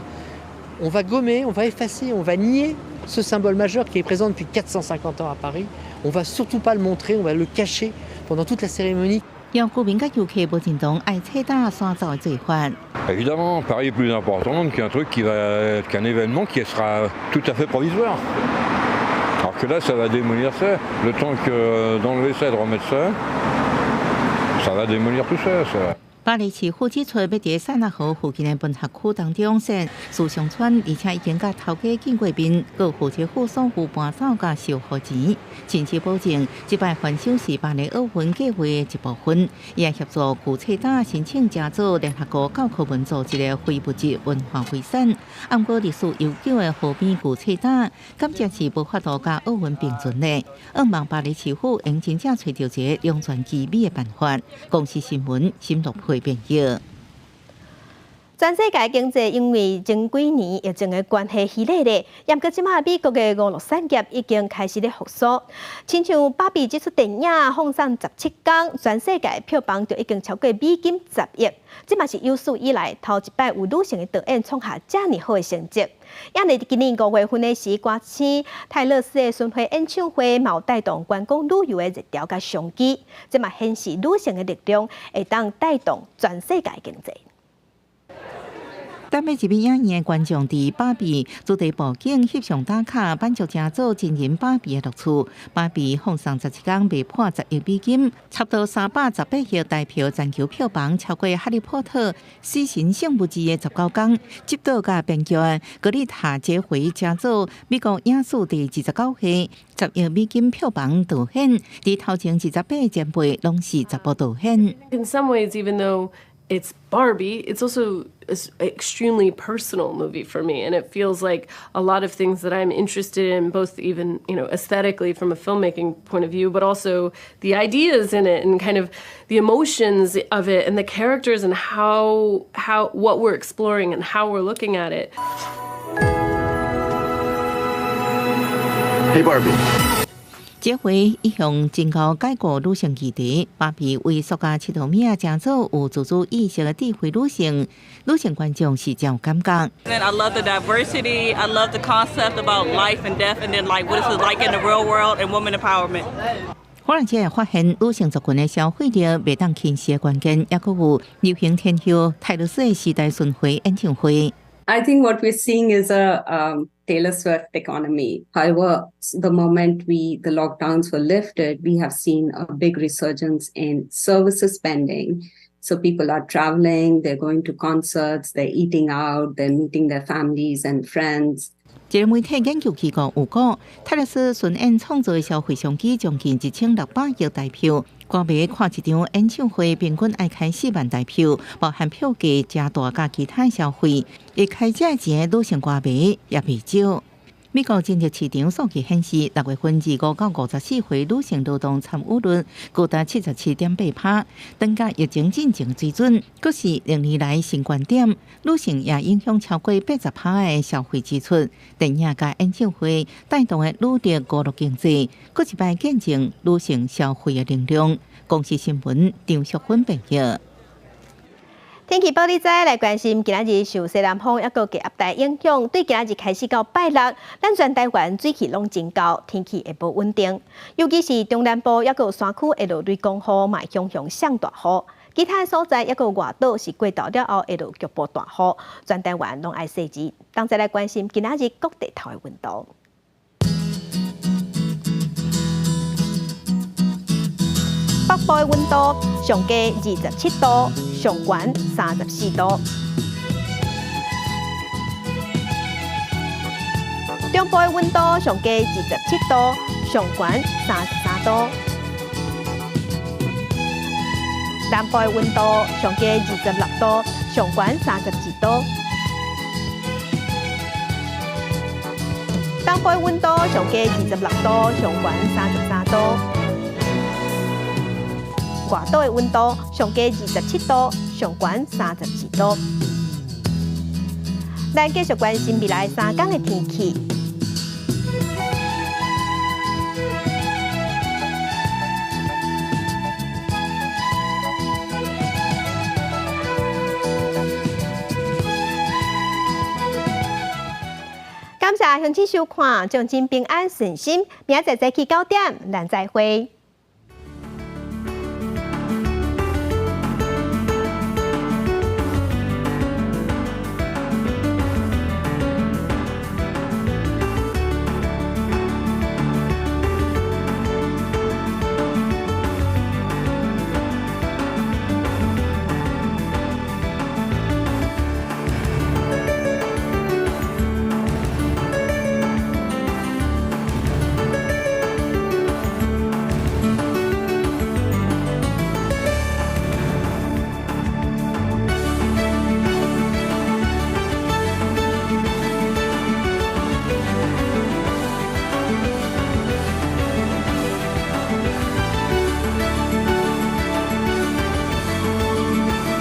Speaker 14: On va gommer, on va effacer, on va nier ce symbole majeur qui est présent depuis 450 ans à Paris. On va surtout pas le montrer, on va le cacher pendant toute la cérémonie.
Speaker 4: 讓居民佮遊客無認同愛冊埕徙走的做法。
Speaker 17: Évidemment, Paris est plus important qu'un truc qui va, qu'un événement qui sera tout à fait provisoire. Alors que là, ça va démolir ça. Le temps que d'enlever ça et de remettre ça, ça va démolir tout ça. Ça.
Speaker 4: 巴黎市府指出，欲佇塞納河附近的文學區當中設時尚村，而且已經佮頭家見過面，閣負責付所有搬走佮修復錢，甚至保證這擺翻修是巴黎奧運計劃的一部分。伊也協助舊冊埕申請加做聯合國教科文組織的非物質文化遺產。毋過歷史悠久的河邊舊冊埕，敢真是無法度佮奧運並存呢？向望巴黎市府會真正揣著一個兩全其美的辦法。公視新聞，沈樂佩編譯。
Speaker 1: 全世界經濟因為前幾年疫情的關係疲累咧，毋過這馬美國的娛樂產業已經開始咧復甦。親像芭比這齣電影放送17天，全世界票房就已經超過美金10億，這嘛是有史以來頭一擺有女性的導演創下遮爾好的成績。也佇今年5月份的時，歌星泰勒絲的巡迴演唱會嘛有帶動觀光旅遊的熱潮佮商機，這嘛顯示女性的力量會當帶動全世界經濟。
Speaker 4: 等欲入去影院的觀眾佇芭比主題布景翕相打卡，滿足成做真人芭比的樂趣。芭比放送17天賣破10億美金，差不多318億台票，全球票房超過《哈利波特》死神聖物誌的19天，執導佮編劇的格麗塔傑回成做美國影史第29位10億美金票房導演，佇頭前28個前輩攏是查埔導演。
Speaker 18: In some ways, even though it's Barbie, it's also an extremely personal movie for me, and it feels like a lot of things that I'm interested in, both even aesthetically from a filmmaking point of view, but also the ideas in it and kind of the emotions of it and the characters and how what we're exploring and how we're looking at it.
Speaker 7: Hey Barbie.
Speaker 4: 這回一向真𠢕解決女性議題，芭比為塑造𨑨迌物仔，成做有自主意識的智慧女性，女性觀眾是真有感覺。
Speaker 19: And I love the diversity. I love the concept about life and death, and then like what is it like in the real world and woman empowerment.
Speaker 4: 可能才會發現女性族群的消費力袂當輕視的關鍵，抑閣有流行天后泰勒絲的時代巡迴演唱會。
Speaker 20: I think what we're seeing is a Taylor Swift economy. However, the moment the lockdowns were lifted, we have seen a big resurgence in services spending. So people are traveling, they're going to concerts, they're eating out, they're meeting their families and friends.
Speaker 4: 一个媒體研究機構有講，泰勒絲巡演創造的消費商機將近1600億台票，歌迷看一場演唱會平均愛開4萬台票，包含票價加大佮其他消費，會開這錢的女性歌迷也袂少。美國人力市場數據顯示，6月份25到54歲女性勞動參與率高達77.8%，轉佮疫情進前水準，閣是歷年來新高點。女性也影響超過80%的消費支出。電影佮演唱會帶動的女力娛樂經濟，閣一擺見證女性消費的能量。公視新聞張淑芬編譯。
Speaker 1: 天氣報你知來關心，今仔日受西南風抑閣低壓帶影響，對今仔日開始到拜六，咱全台灣水氣攏真厚，天氣會無穩定。尤其是中南部抑閣山區會落雷公雨，嘛會雄雄上大雨。其他所在抑閣外島是過晝了後會落局部大雨，全台灣攏愛細緻。當再來關心今仔日各地頭的溫度。北部的溫度上低27度，上懸34度。中部的溫度上低27度，上懸33度。南部的溫度上低26度，上懸32度。東部的溫度上低26度，上懸33度。外島的溫度上低27度，上懸32度。咱繼續關心未來3天的天氣。感謝鄉親收看，祝恁平安順心。明仔載早起9點，咱再會。